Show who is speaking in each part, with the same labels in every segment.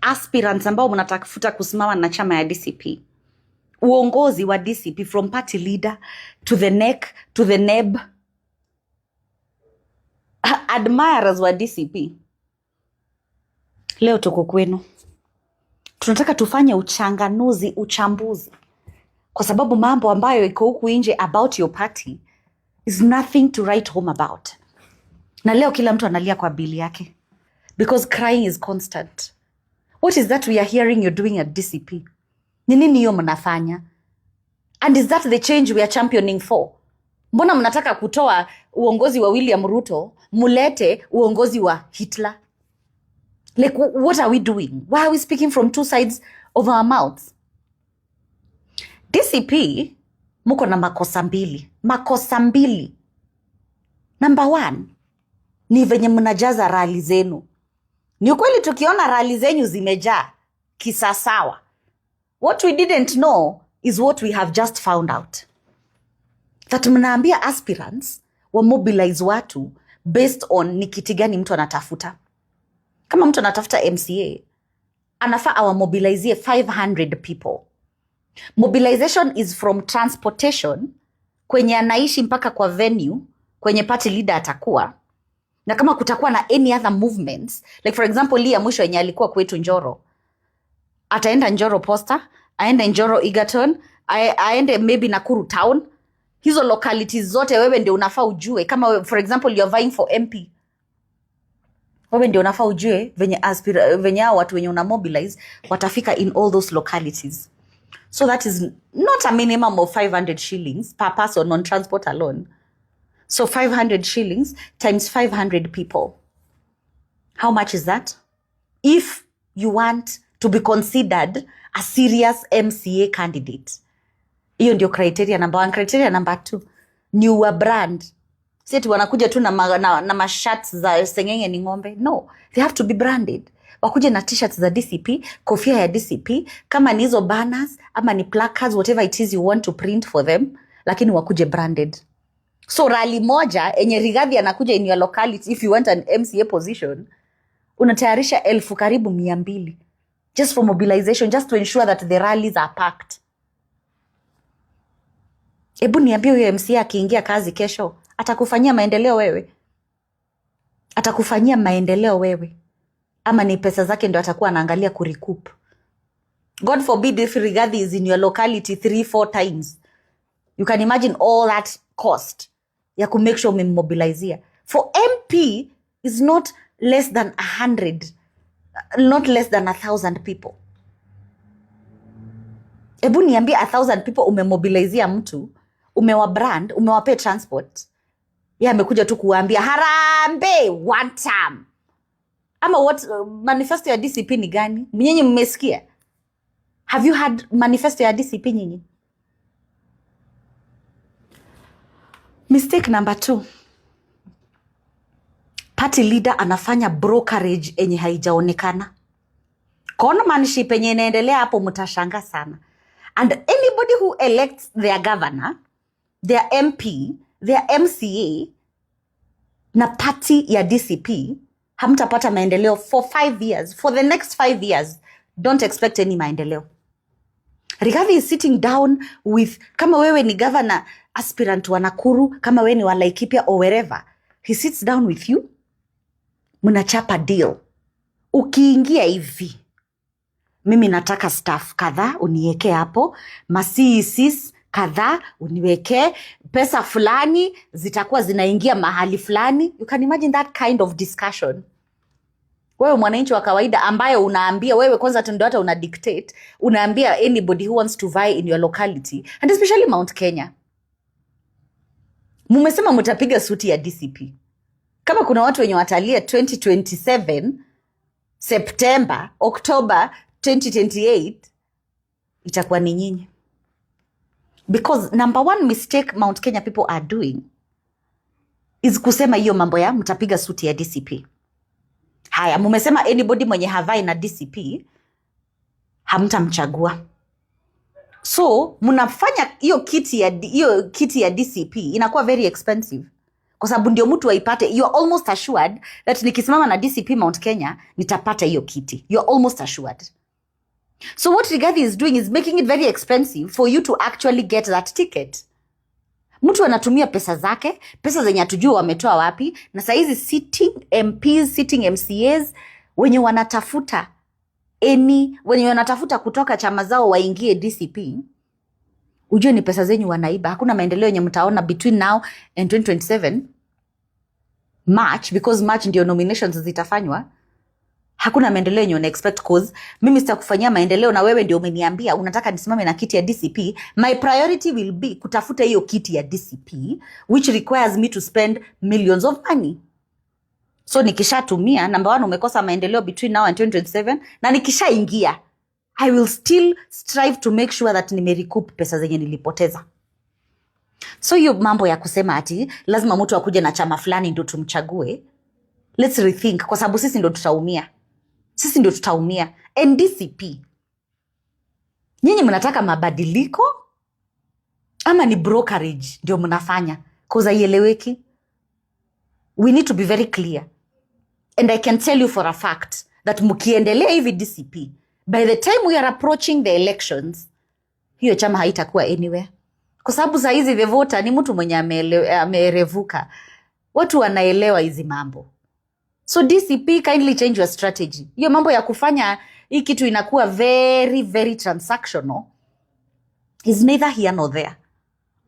Speaker 1: Aspirants ambao mnatafuta kusimama na chama ya DCP, uongozi wa DCP from party leader to the NEC to the NEB, admirers wa DCP, leo tuko kwenu. Tunataka tufanye uchanganuzi, uchambuzi, kwa sababu mambo ambayo iko huku nje about your party is nothing to write home about. Na leo kila mtu analia kwa bili yake because crying is constant. What is that we are hearing you're doing at DCP? Ni nini hiyo mnafanya? And is that the change we are championing for? Mbona mnataka kutoa uongozi wa William Ruto mulete uongozi wa Hitler? Like, what are we doing? Why are we speaking from two sides of our mouths? DCP muko na makosa mbili, makosa mbili. Number one ni venye mnajaza rally zenu. Ni ukweli tukiona rally zenyu zimejaa kisasawa. What we didn't know is what we have just found out, that mnaambia aspirants wa mobilize watu based on ni kiti gani mtu anatafuta. Kama mtu anatafuta MCA, anafaa awamobilizie 500 people. Mobilization is from transportation kwenye anaishi mpaka kwa venue kwenye party leader atakuwa, na kama kutakuwa na any other movements, like for example hii ya mwisho yenye alikuwa kwetu Njoro, ataenda Njoro Posta, aende Njoro Egerton, aende maybe Nakuru Town. Hizo localities zote wewe ndio unafaa ujue. Kama for example you're vying for MP, wewe ndio unafaa ujue venye hao watu wenye una mobilize watafika in all those localities. So that is not a minimum of 500 shillings per person on transport alone. So 500 shillings times 500 people, how much is that? If you want to be considered a serious MCA candidate, hiyo ndio criteria number one. Criteria number two ni uwa brand. Si ati wanakuja tu na mashirts za sengenge ni ng'ombe. No, they have to be branded. Wakuje na T-shirts za DCP, kofia ya DCP, kama ni hizo banners ama ni placards, whatever it is you want to print for them, lakini wakuje branded. So rally moja enye Rigathi anakuja in your locality, if you want an MCA position, unatayarisha karibu 200,000 just for mobilization, just to ensure that the rallies are packed. Hebu niambie, huyo MCA akiingia kazi kesho atakufanyia maendeleo wewe? Atakufanyia maendeleo wewe, ama ni pesa zake ndo atakuwa anaangalia kurecoup? God forbid if Rigathi is in your locality three four times, you can imagine all that cost ya kumake sure umemmobilizia. For MP is not less than 100, not less than 1,000 people. Hebu niambie, 1,000 people umemobilizia mtu, umewa brand, umewapea transport, ye amekuja tu kuwaambia harambee one time ama what? Manifesto ya DCP ni gani? Nyinyi mmesikia? Have you had manifesto ya DCP nyinyi? Mistake number two, party leader anafanya brokerage enye haijaonekana. Conmanship enye inaendelea hapo, mtashanga sana. And anybody who elects their governor, their MP, their MCA na party ya DCP, hamtapata maendeleo for 5 years. For the next 5 years, don't expect any maendeleo. Rigathi is sitting down with, kama wewe ni governor aspirant wa Nakuru, kama wewe ni wa Laikipia or wherever, he sits down with you, mnachapa deal. Ukiingia hivi, mimi nataka staff kadhaa uniwekee hapo, ma CECs kadhaa uniwekee, pesa fulani zitakuwa zinaingia mahali fulani. You can imagine that kind of discussion. Wewe mwananchi wa kawaida ambaye unaambia, wewe kwanza tu ndio hata una dictate, unaambia anybody who wants to vie in your locality, and especially Mount Kenya, mumesema mtapiga suti ya DCP. Kama kuna watu wenye watalia 2027 September, October 2028, itakuwa ni nyinyi, because number one mistake Mount Kenya people are doing is kusema hiyo mambo ya mtapiga suti ya DCP. Haya, mumesema anybody mwenye havai na DCP hamtamchagua. So mnafanya hiyo kiti ya DCP inakuwa very expensive, kwa sababu watu watakuwa wanaenda kuchagua Kwa sababu ndio mtu aipate, you are almost assured that nikisimama na DCP Mount Kenya nitapata hiyo kiti. You are almost assured. So what Rigathi is doing is making it very expensive for you to actually get that ticket. Mtu anatumia pesa zake, pesa zenye hatujui wametoa wapi, na sahizi sitting MPs, sitting MCAs wenye wanatafuta any wenye wanatafuta kutoka chama zao waingie DCP, ujue ni pesa zenyu wanaiba. Hakuna maendeleo yenye mtaona between now and 2027 March, because March ndio nominations zitafanywa. Hakuna maendeleo yenye una expect, 'cause mimi sitakufanyia maendeleo na wewe ndio umeniambia unataka nisimame na kiti ya DCP. My priority will be kutafuta hiyo kiti ya DCP, which requires me to spend millions of money. So nikishatumia, number one, umekosa maendeleo between now and 2027, na nikishaingia I will still strive to make sure that nimerecoup pesa zenye nilipoteza. So hiyo mambo ya kusema ati lazima mtu akuje na chama fulani ndio tumchague, let's rethink, kwa sababu sisi ndo tutaumia, sisi ndio tutaumia. And DCP, nyinyi mnataka mabadiliko ama ni brokerage ndio mnafanya? 'Cause haieleweki. We need to be very clear, and I can tell you for a fact that mkiendelea hivi DCP, by the time we are approaching the elections, hiyo chama haitakuwa anywhere, kwa sababu saa hizi the voter ni mtu mwenye ameerevuka. Watu wanaelewa hizi mambo. So DCP, kindly change your strategy. Hiyo mambo ya kufanya hii kitu inakuwa very, very transactional is neither here nor there.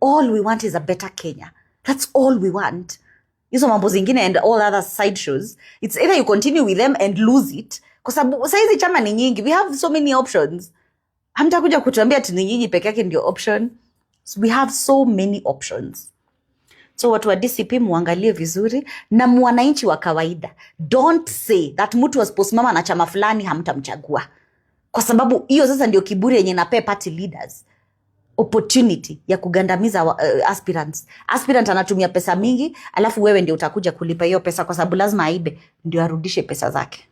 Speaker 1: All we want is a better Kenya. That's all we want. Hizo mambo zingine and all other side shows, it's either you continue with them and lose it, kwa sababu saizi chama ni nyingi. We have so many options. Hamtakuja kutuambia ati ni nyinyi peke yake ndio option. So we have so many options. So watu wa DCP, muangalie vizuri, na mwananchi wa kawaida, don't say that mtu asiposimama na chama fulani hamtamchagua, kwa sababu hiyo sasa ndio kiburi yenye napea party leaders opportunity ya kugandamiza aspirants. Aspirant anatumia pesa mingi, alafu wewe ndio utakuja kulipa hiyo pesa, kwa sababu lazima aibe ndio arudishe pesa zake.